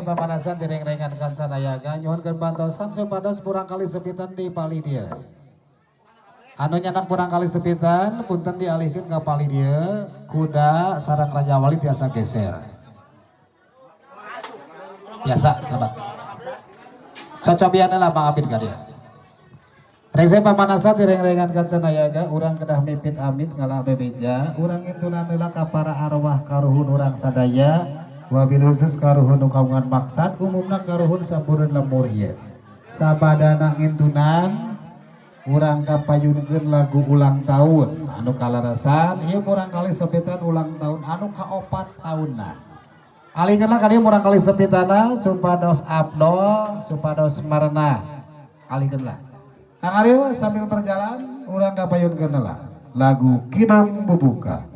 Pamanasan direng-rengan kancanayaga nyuhunkeun bantosan supados murang kali sepitan di pali dieu. Anu nyanak murang kali sepitan punten dialihkeun ka pali dieu, kuda sareng Raja Wali tiasa geser. Tiasa, selamat. Cocobian lah Mang Apin ka dieu. Rengse pamanasan direng-rengan kancanayaga urang kedah mipit amit ngalah bebeja, urang intunan heula ka para arwah karuhun urang sadaya. Wabil khusus karuhun nu kagungan maksad umumna karuhun sampureun lembur ieu. Sabadana ngintunan urang kapayunkeun lagu ulang tahun anu kalarasan ieu murang kali sepitan ulang tahun anu kaopat taunna. Alihkeunlah ka dieu murang kali sepitana supados afdol supados marna. Alihkeunlah. Kang Ariel sambil berjalan urang kapayunkeun lah lagu Kidung Bubuka.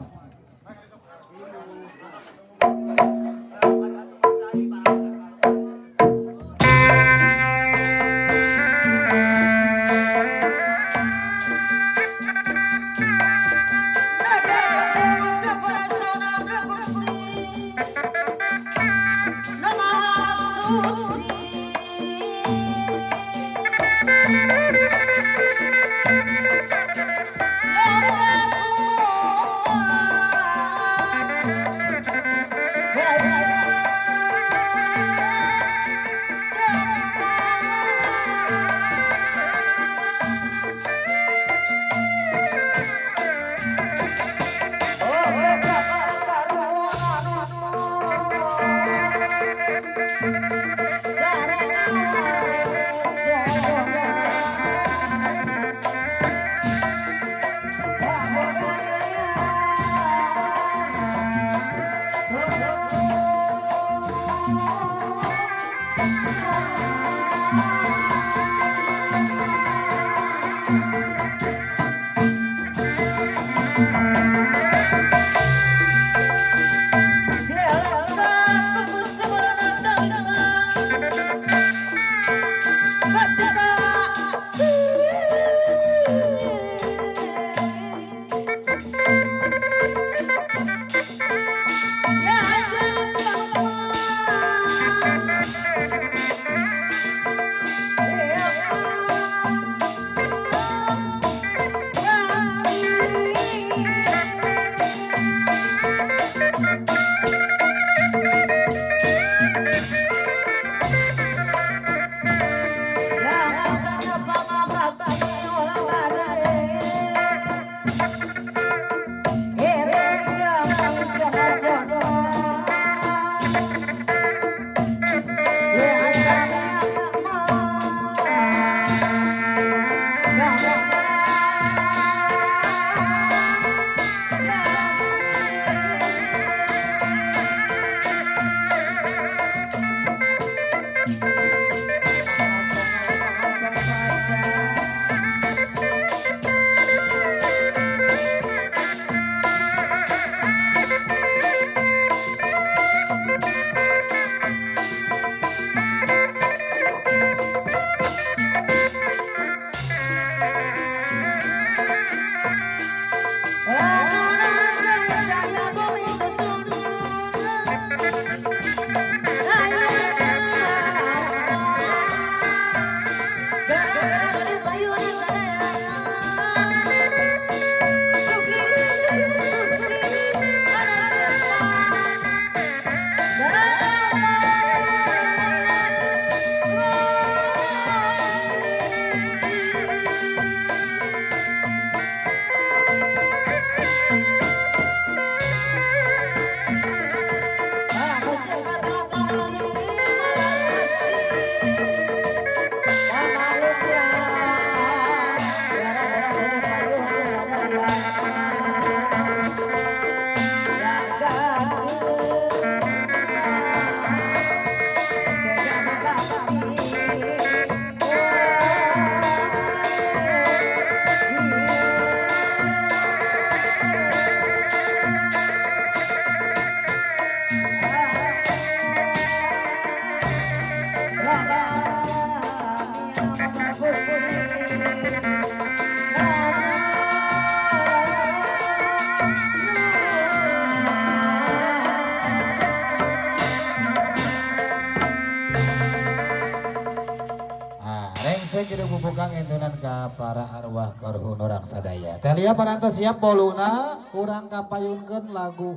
Rengse kitu bubukang intunan ka para arwah karuhun urang sadaya. Telia parantos siap boluna, urang kapayunkeun lagu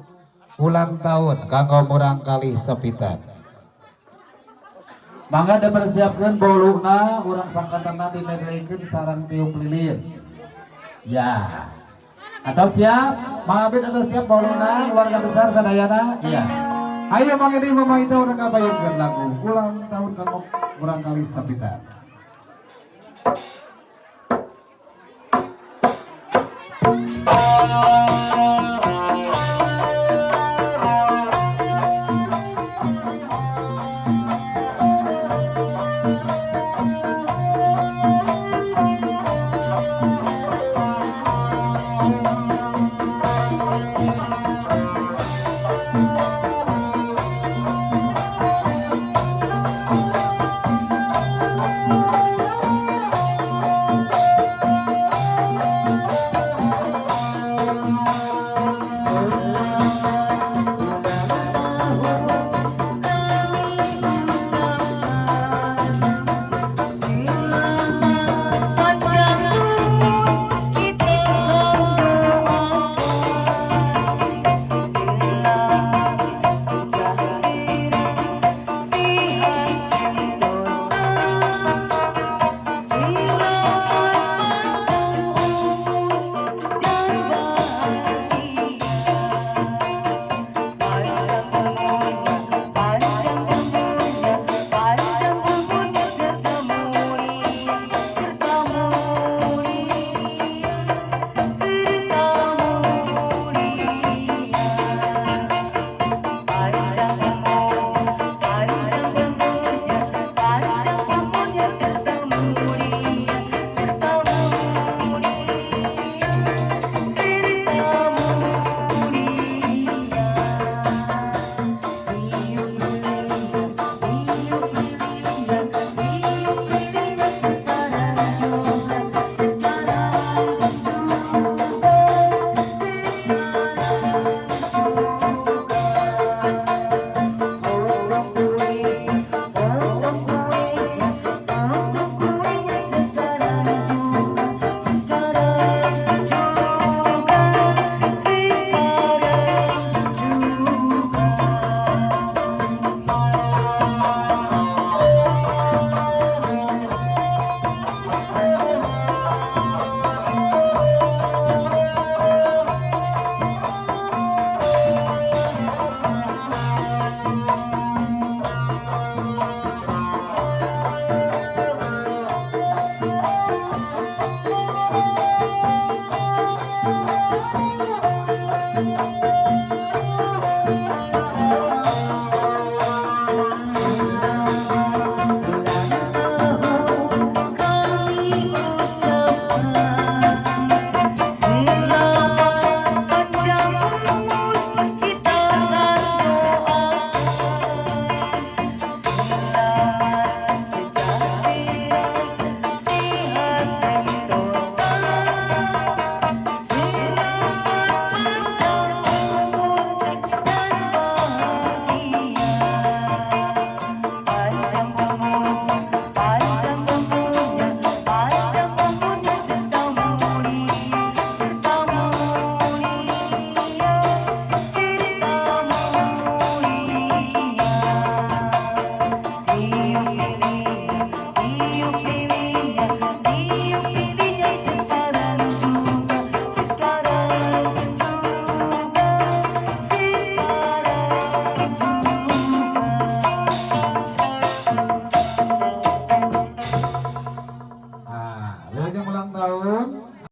ulang tahun kanggo murang kali sepitan. Mangga dipersiapkeun boluna, urang sangkatana dimedleykeun sareng tiup lilin. Ya. Atau siap? Mang Abid atau siap boluna, keluarga besar sadayana? Iya. Ayo Mang Edi, Mama Ita, urang kapayunkeun lagu ulang tahun kanggo murang kali sepitan.